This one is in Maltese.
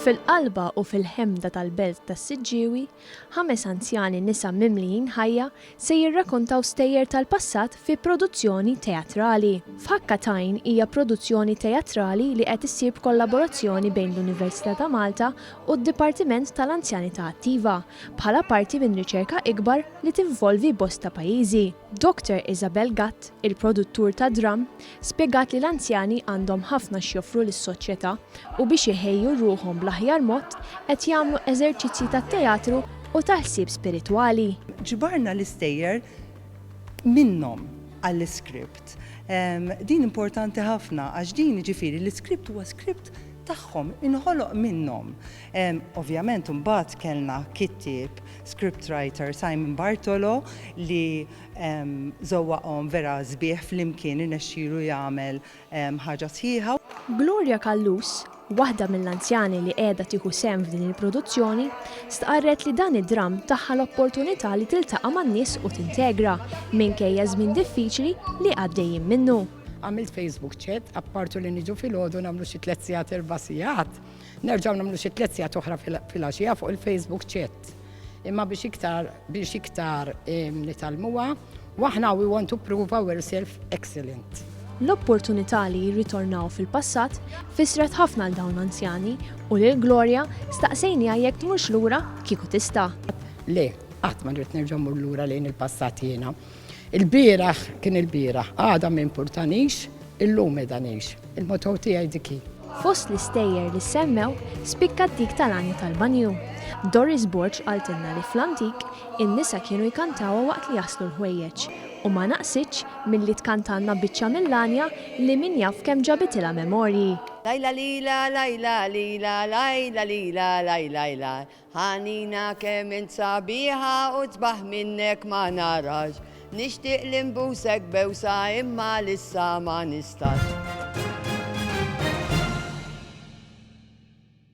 Fil-qalba u fil-ħemda tal-belt tas-Siġġiewi, ħames anzjani nisa mimlijin ħajja se jirrakontaw stejjer tal-passat fi produzzjoni teatrali. F'Ħakka t'Għajn hija produzzjoni teatrali li qed issir b'kollaborazzjoni bejn l-Università ta' Malta u d-Dipartiment tal-Anzjanità Attiva bħala parti minn riċerka ikbar li tinvolvi bosta pajjiżi. Doctor Isabel Gatt, il-produttur tad-dramm, spjegat li l-anzjani għandhom ħafna x'joffru lis-soċjetà u biex iħejju ruħhom bl-aħjar mod qed jagħmlu eżerċizzji tat-teatru u tal-ħsieb spiritwali. Ġbarna l-istejjer minnhom għall-iskript. Din importanti ħafna għax din jiġifieri l-iskript huwa skript tagħhom, inħoloq minnhom. Ovvjament imbagħad kellna kittieb, scriptwriter Simon Bartolo li żewwaqhom vera sbieħ flimkien irnexxielu jagħmel ħaġa sħiħa. Gloria Callus, waħda mill-anzjani li qiegħda tieħu sehem f'din il-produzzjoni, stqarret li dan id-dramm tagħha l-opportunità li tiltaqa' man-nies u tintegra, minkejja ż-żmien diffiċli li għaddejjin minnu. Għamilt Facebook chat, appartu li niġu filgħodu nagħmlu xi tliet sigħat erba' sigħat, nerġgħu nagħmlu xi tliet sigħat oħra filgħaxija fuq il-Facebook chat. Imma biex iktar biex iktar nitgħallmuha u aħna we want to prove ourselves excellent. L-opportunità li jirritornaw fil-passat fissret ħafna għal dawn l-anzjani u lil Gloria staqsejniha jekk tmurx lura kieku tista'. Le, qatt ma rrid nerġa' mmur lura lejn il-passat jiena. Il-bieraħ kien il-bieraħ, għada ma jimpurtanix, illum qiegħda ngħix. Il-motto tiegħi dik hi. Fost l-istejjer li ssemmew, spikkat dik tal-għanja tal-banju. Doris Borg qaltilna li fl-antik, in-nisa kienu jkantawha waqt li jaħslu l-ħwejjeġ u ma naqsitx milli tkantalna biċċa mill-għanja li min jaf kemm ġabitilha memorji. Lajla lila lajla lila lajla lila lajla lajla Ħanina kemm int sabiħa u sbaħ minnek ma narax. Nixtieq li nbusek bewsa imma lissa ma nistax.